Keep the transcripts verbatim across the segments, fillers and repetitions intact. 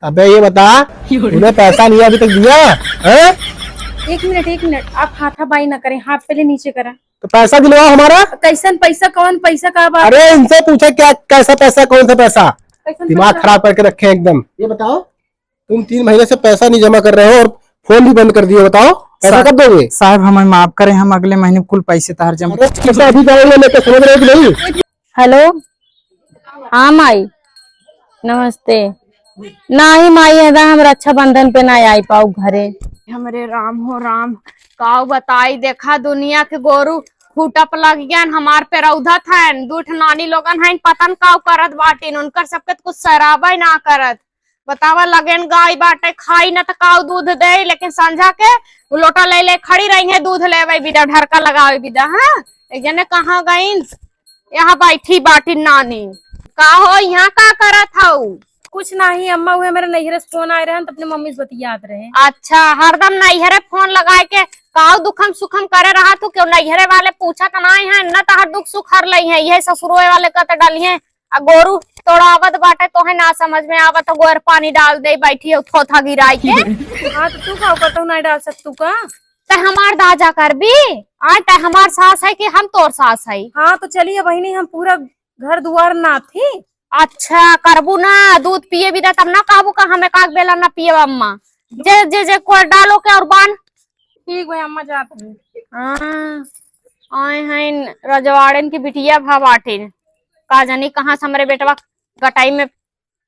अबे ये बता, तूने पैसा लिया अभी तक दिया? हैं? एक मिनट, एक मिनट, आप हाथापाई ना करें, हाथ पहले नीचे करा। तो पैसा दिलवाओ हमारा। कैसन पैसा, कौन पैसा, का बात? अरे इनसे पूछे क्या, कैसा पैसा, कौन सा पैसा? कैसन दिमाग पैसा? खराब करके रखे हैं एकदम। ये बताओ, तुम तीन महीने से पैसा नहीं जमा कर रहे हो और फोन भी बंद कर दिए, बताओ पैसा साहब, कब दोगे? साहब, हमें माफ करें, हम अगले महीने कुल पैसे तहार जमा अरे पैसा अभी जाएंगे लेके, समझ रहे हो कि नहीं? हेलो, हाँ माई, नमस्ते। नाही माई, एदा हम रक्षाबंधन पे ना आई पाऊ घरे। हमरे राम हो राम, काऊ बताई, देखा दुनिया के गोरू खूटा पर लग गयन, हमार पे रौधत हन, दूठ नानी लोगन हन, पतन काऊ करत बाटिन, उनकर सबके त कुछ सराबे ना करत। बतावा, लगेन गाय बाटे, खाई न त काऊ दूध दे, लेकिन संझा के उ लोटा ले ले खड़ी रही है, दूध लेवे बिदा, ढरका लगावे बिदा। हाँ, एक जने कहाँ गईन, यहाँ बैठी बाटी नानी। का हो, यहाँ का करत हऊ? कुछ नाही अम्मा, उहे मेरे नैहरे से फोन आए रहन, त अपने मम्मी से बतियात रहे। अच्छा, हरदम नैहरे फोन लगाए के काऊ दुखम सुखम करे रहा तू, क्यों नैहरे वाले पूछत नाही है, न तहर दुख सुख हर लई है, यह ससुरोए वाले कत डाली है। आ गोरू तोड़ावत बाटे, तोहे ना समझ में आवत, गोर पानी डाल दे, बैठी हो थोथा गिराई के। हाँ, तो तू का ऊपर तो नहीं डाल सकतू का? ते हमार दाजा करबी? आ, ते हमार सास है कि हम तोर सास है? हाँ, तो चलिए बहिनी, हम पूरा घर दुआर नाथी। अच्छा, करबू ना, दूध पिए बिदा तब ना कहबू का हम एक आध बेला ना पिए अम्मा। जे, जे, जे कोर डालो के और बान। ठीक भाई अम्मा, जात हई। हाँ, आए हैं रजवाड़न की बिटिया भा बाटिन। का जानी कहाँ से हमरे बेटवा गटाई में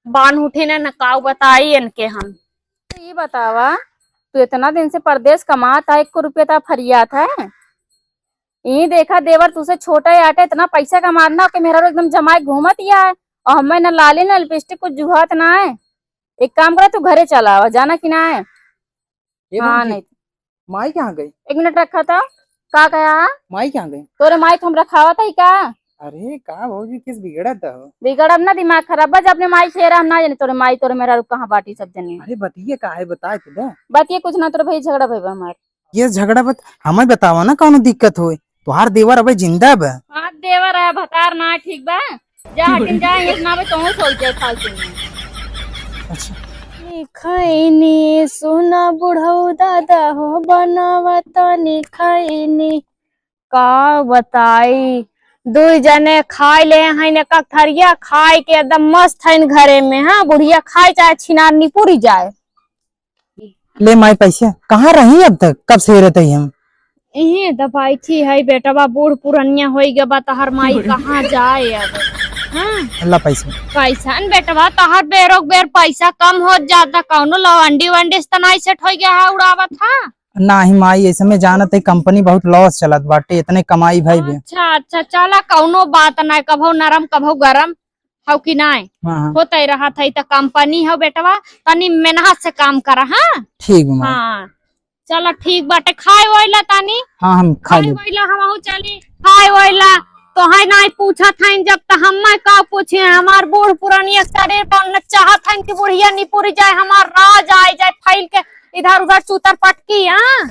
बान उठिन, न काऊ बताई इनके हम। तो ये बतावा, तू इतना दिन से परदेस कमात है, एको रुपया ता फरियात है? ई देखा देवर, तुसे छोटा ही आटे, इतना पैसा कमात ना, ओके मेहरारू एकदम जमाए घूमत ही है। और हमें न लाली न लिपस्टिक कुछ जुहात ना है। एक काम करे, तू घरे चला आवा, जाना कि ना है? ए हाँ, भौजी, नहीं। माई कहाँ गई? एक मिनट रखा था। का कहा? माई कहाँ गई? तोरे माई को हम रखावा था ही का? अरे का भौजी, किस बिगड़त हो? बिगड़ब ना, दिमाग खराब बा, जब अपने माई से रह, हम ना जाने तोरे माई, तोरे मेहरारू कहाँ बाटी सब जने। अरे बतिये का है, बताए तो दे। बतिये कुछ ना, तोरे भाई झगड़ा भइबा हमार। ये झगड़ा बत-, हमें बतावा ना, कौनो दिक्कत होए। तोहार देवर अबे जिंदा बा। हाँ, देवर है, भतार ना ठीक बा। जा हटिन जा, ये ना बे, तोहूँ सोच जाए फालतू में। अच्छा। खैनी सुना बुढ़ऊ दादा हो, बनावा तनी खैनी। का बताई, दुई जने खाए ले हैं एक थरिया, खाए के एकदम मस्त हैं घरे में। हाँ, बुढ़िया खाए चाहे छिनार निपुरी जाए। ले माई पैसे, कहाँ रही अब तक, कब से रहते ही हम? इहे त बैठी है बेटवा, बूढ़ पुरनिया होई गए बा, तहर माई कहाँ जाए अब? हाँ? अल्लाह पैसे। कैसन बेटवा, तहर बेरोक बेर पैसा कम हो जाता, कौनो लवंडी वंडी से त नाई सेट हो गया है, उड़ावत है? नाही माई, ऐसे में जानत है कंपनी बहुत लॉस चलत बाटे, इतने कमाई भाई बे। अच्छा, अच्छा, चला कौनो बात नाई, कभो नरम कभो गरम, हौ कि नाई? हाँ, हाँ। होते रहत है त कंपनी हो बेटवा, तनी मेहनत से काम करा, हाँ? ठीक बा माई। हाँ, चला ठीक बाटे, खाए वाइला तनी। हाँ, हम खा खाए लेब। वाइला हमहू चली, खाए वाइला। तोहे नाई पूछत हइन, जब त हम्मे का पूछे, हमार बूढ़ पुरानिया शरीर पर न चाहत हइन कि बुढ़िया निपुरी जाए, हमार राज आए जाए, फैल के इधर उधर चूतर पटकी, हाँ?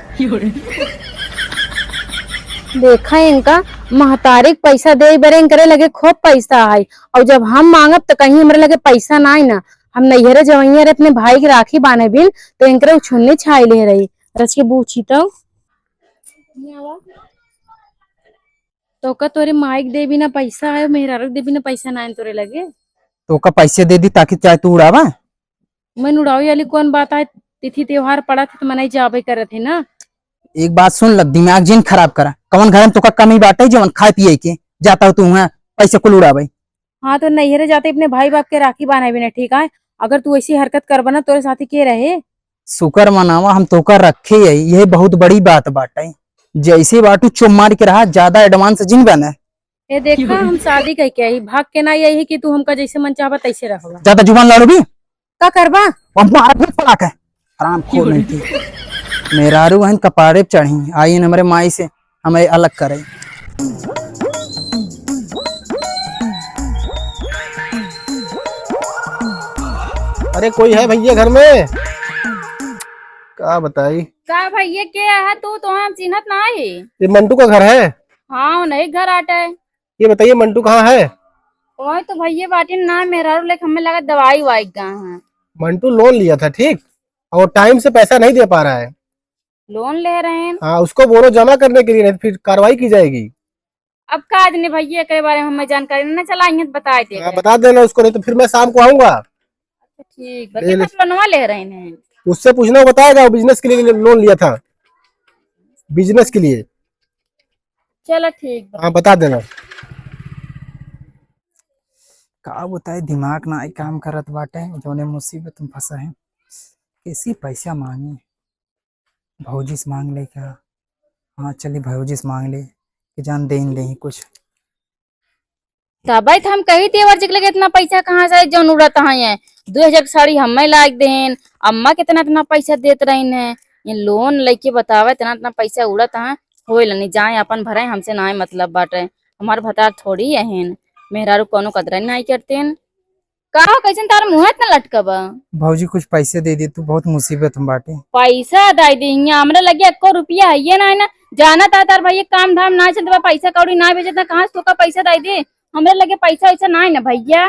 देखा इनका, महतारी के पैसा दे बरे इनकरे लगे खूब पैसा है, और जब हम मांगब त कहीं हमरे लगे पैसा नाई ना। हम नैहरे जवैया रे अपने भाई के राखी बांधे बिन, तो इनकरे उछुन्नी छाई ले रही। रच के बूझी तो। तोका तोरे माई के देबी ना पैसा है, मेहरारू के देबी ना पैसा ना है तोरे लगे। तोका पैसे दे दी ताकि चाहे तू उड़ावा। मन उड़ावे वाली कौन बात है? तिथि त्योहार पड़ा थे तो मनाई जाबे करत है ना। एक बात सुन ल, दिमाग जिन खराब करा। कौन घर में तोका कमी बाटे जवन खाए पिए के? जाता हो तू वहाँ पैसे कुल उड़ावे। हाँ, तो नैहरे जाते अपने भाई बाप के राखी बांधे बिना, ठीक है? अगर तू ऐसी हरकत करबा ना, तोरे साथी के रहे? शुक्र मनावा, हम तोका रखे है, यही बहुत बड़ी बात बाटे। जैसे बाटू चुप मार के रहा, ज्यादा एडवांस जिन बने। ए देखा, हम शादी कह के आई, भाग के ना यही कि तू हमका जैसे मन चाहबा तैसे रखबा। ज्यादा जुबान लड़बी? का करबा? अब मार भी पड़ा के। हराम खोर नहीं थी। मेहरारू हन कपारे पे चढ़ी, आई न हमरे माई से हमें अलग करे। अरे कोई है भैया घर में? का बताई? का भैया के है तू? तो हम चिन्हत ना है। ये मंटू का घर है? हाँ, नहीं घर आटे। ये बताइए मंटू कहाँ है? ओए तो भैया बाटिन ना, मेहरारू लेके हमें लगा दवाई वाई गा है। मंटू लोन लिया था, ठीक, और टाइम से पैसा नहीं दे पा रहा है। लोन ले रहे हैं? हाँ, उसको बोलो जमा करने के लिए, नहीं तो फिर कार्रवाई की जाएगी। अब का जाने भैया, एकरे बारे में हमें जानकारी ना चला, इहाँ बता दे। हाँ, बता देना उसको, नहीं तो फिर मैं शाम को आऊंगा। अच्छा, ठीक बा। ले ले। कितना लोनवा ले रहे हैं? उससे पूछना, वो बताएगा, वो बिजनेस के लिए लोन लिया था, बिजनेस के लिए। चलो, ठीक बा। हाँ, बता देना। का बताई, दिमाग ना काम करत बाटे, जौने मुसीबत में फंसा है। कैसी पैसा मांगी, भौजी से मांग ले का? हाँ, चली भौजी से मांग ले कि जान देन दे कुछ। तबै त हम कही, देवर जी के लगे इतना पैसा कहाँ से आई, जौन उड़त हैं? दो हजार के साड़ी हमें लाग देन, अम्मा कितना इतना पैसा देत रही हैं, ये लोन लेके बतावा, इतना इतना पैसा उड़त हैं। होए लनी जाए अपन भरे, हमसे ना मतलब बाटे, हमार भतार थोड़ी अहन, मेहरारू कोनो कदर नहीं करतेन। का हो, कैसन तार मुँह इतना लटका बा? भौजी, कुछ पैसे दे दे तू, बहुत मुसीबत में बाटे। पैसा दे दे, हियाँ हमरे लगे एको रुपया है ये ना, है ना। जाना था तार भैया काम धाम ना चलत बा, पैसा कौड़ी ना भेजत ना, कहाँ से तोका पैसा दे दे? हमरे लगे पैसा वैसा ना है ना भैया।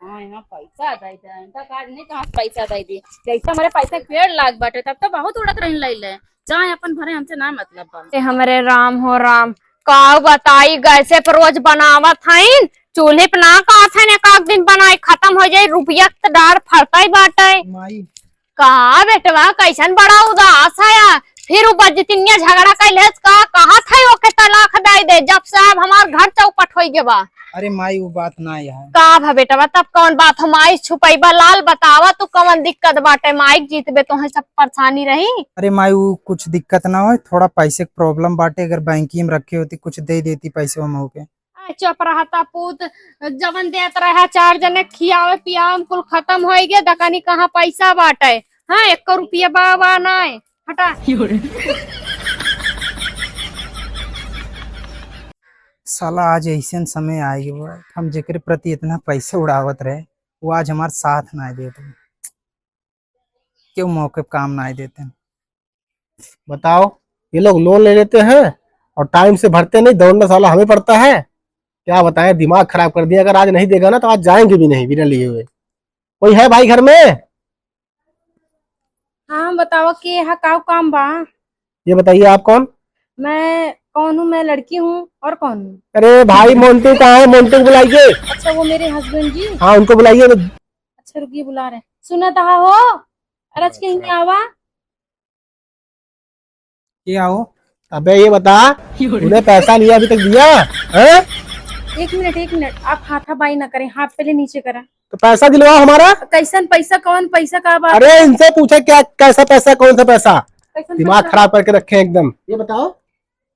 हाँ, यहाँ पैसा दे दे, इनका कार्ड नहीं, कहाँ से पैसा दे दे? जैसे हमारे पैसा के पेड़ लाग बाटे, तब तो बहुत उड़त रही ले ले। जाए अपन भरे, हमसे ना मतलब बा। ए हमरे राम हो राम, का बताई, गैसे पर रोज बनावत हईन, चूल्हे पे ना कास है, एक आध दिन बनाई, खत्म हो जाई, रुपया के तो डार फरता ही बाटे। माई। का बेटवा, कैसन बड़ा उदास है? फिर उ बजतिनिया झगड़ा कैले, का कहत है ओके तलाक दे दे, जब से अब हमार घर चौपट होई गे बा। अरे माई, उ बात ना है। का भा बेटवा, तब कौन बात हो? माई छुपैबा लाल, बतावा तू कौन दिक्कत बाटे? माई जीतबे तोहे सब परेशानी रही। अरे माई, उ कुछ दिक्कत ना हो, थोड़ा पैसे के प्रॉब्लम बाटे, अगर बैंकिंग में रखे होती कुछ दे देती पैसे हम होके। आ, चुप रहता पूत, जवन देत रहा चार जने खियावे पियावे में कुल खत्म होई गे, दकानी कहाँ पैसा बाटे? हाँ, एको रुपया बा, बा नाय, हटा। साला आज ऐसन समय आ गया, हम जेकरे प्रति इतना पैसा उड़ावत रहे, वो आज हमार साथ ना देत। क्यों मौके पे काम ना आए देते हैं? बताओ, ये लोग लोन ले लेते हैं और टाइम से भरते नहीं, दौड़ना साला हमें पड़ता है। क्या बताएं, दिमाग खराब कर दिया। अगर आज नहीं देगा ना तो आज जाएंगे भी नहीं बिना लिए हुए। कोई है भाई घर में? हाँ, बताओ के हा, का काम बा? ये बताइए, आप कौन? मैं कौन हूँ? मैं लड़की हूँ, और कौन हूँ? अरे भाई, मोंटू कहाँ है? मोंटू को बुलाइए। अच्छा, वो मेरे हस्बैंड जी। हाँ, उनको बुलाइए। अच्छा, रुकिए, बुला रहे हैं। सुनत हा हो? अरे, आज के हियाँ आवा। क्या हो? अबे, ये बता, तूने पैसा लिया, अभी तक दिया? हैं? एक मिनट, एक मिनट, आप हाथापाई ना करें, हाथ पहले नीचे करा। तो पैसा दिलवाओ हमारा। कैसन पैसा, कौन पैसा, का बात? अरे, इनसे पूछे क्या, कैसा पैसा, कौन सा पैसा? कैसन दिमाग पैसा? खराब करके रखे हैं एकदम। ये बताओ,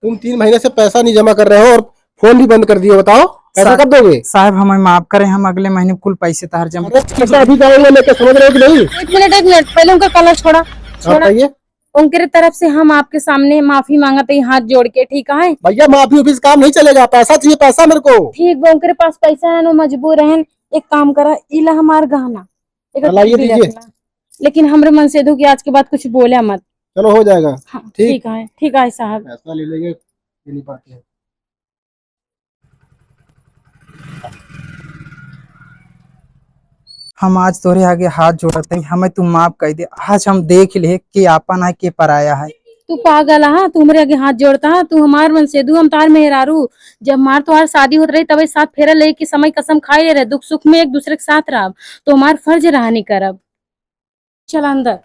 तुम तीन महीने से पैसा नहीं जमा कर रहे हो और फोन भी बंद कर दिए, बताओ पैसा सा-, कब दोगे? साहब, हमें माफ करें, हम अगले महीने कुल पैसे तहार जमा अरे पैसा अभी जाएंगे लेके, समझ रहे हो कि नहीं? एक मिनट, एक मिनट, पहले उनका कॉलर छोड़ा, हाँ, छोड़ा। बताइए। उनके तरफ से हम आपके सामने माफी मांगत हई, हाथ जोड़ के, ठीक है? भैया, माफी उफी से काम नहीं चलेगा, पैसा चाहिए, पैसा मेरे को। ठीक बा, उनके पास पैसा है ना, मजबूर हैं, एक काम करा, इला हमार गहना, एक हाँ, लाइए, दीजिए। लेकिन हमरे मन से दुख कि आज के बाद कुछ बोला मत। चलो, हो जाएगा। हाँ, ठीक। ठीक है, ठीक है साहब। पैसा ले लेंगे, ये नहीं पाते हैं। हम आज तोरे आगे हाथ जोड़त हई, हमें तू माफ कर दे। आज हम देख ले के आपन है, के पराया है। तू पागल हा, तू हमरे आगे हाथ जोड़ता हा, तू हमार मनसेधु, हम तोहार मेहरारू। जब हमार तोहार शादी होत रही, तबे सात फेरा लेके समय कसम खाए रहे, दुख सुख में एक दूसरे के साथ रहब, तो हमार फर्ज रहा नहीं करब। चल अंदर।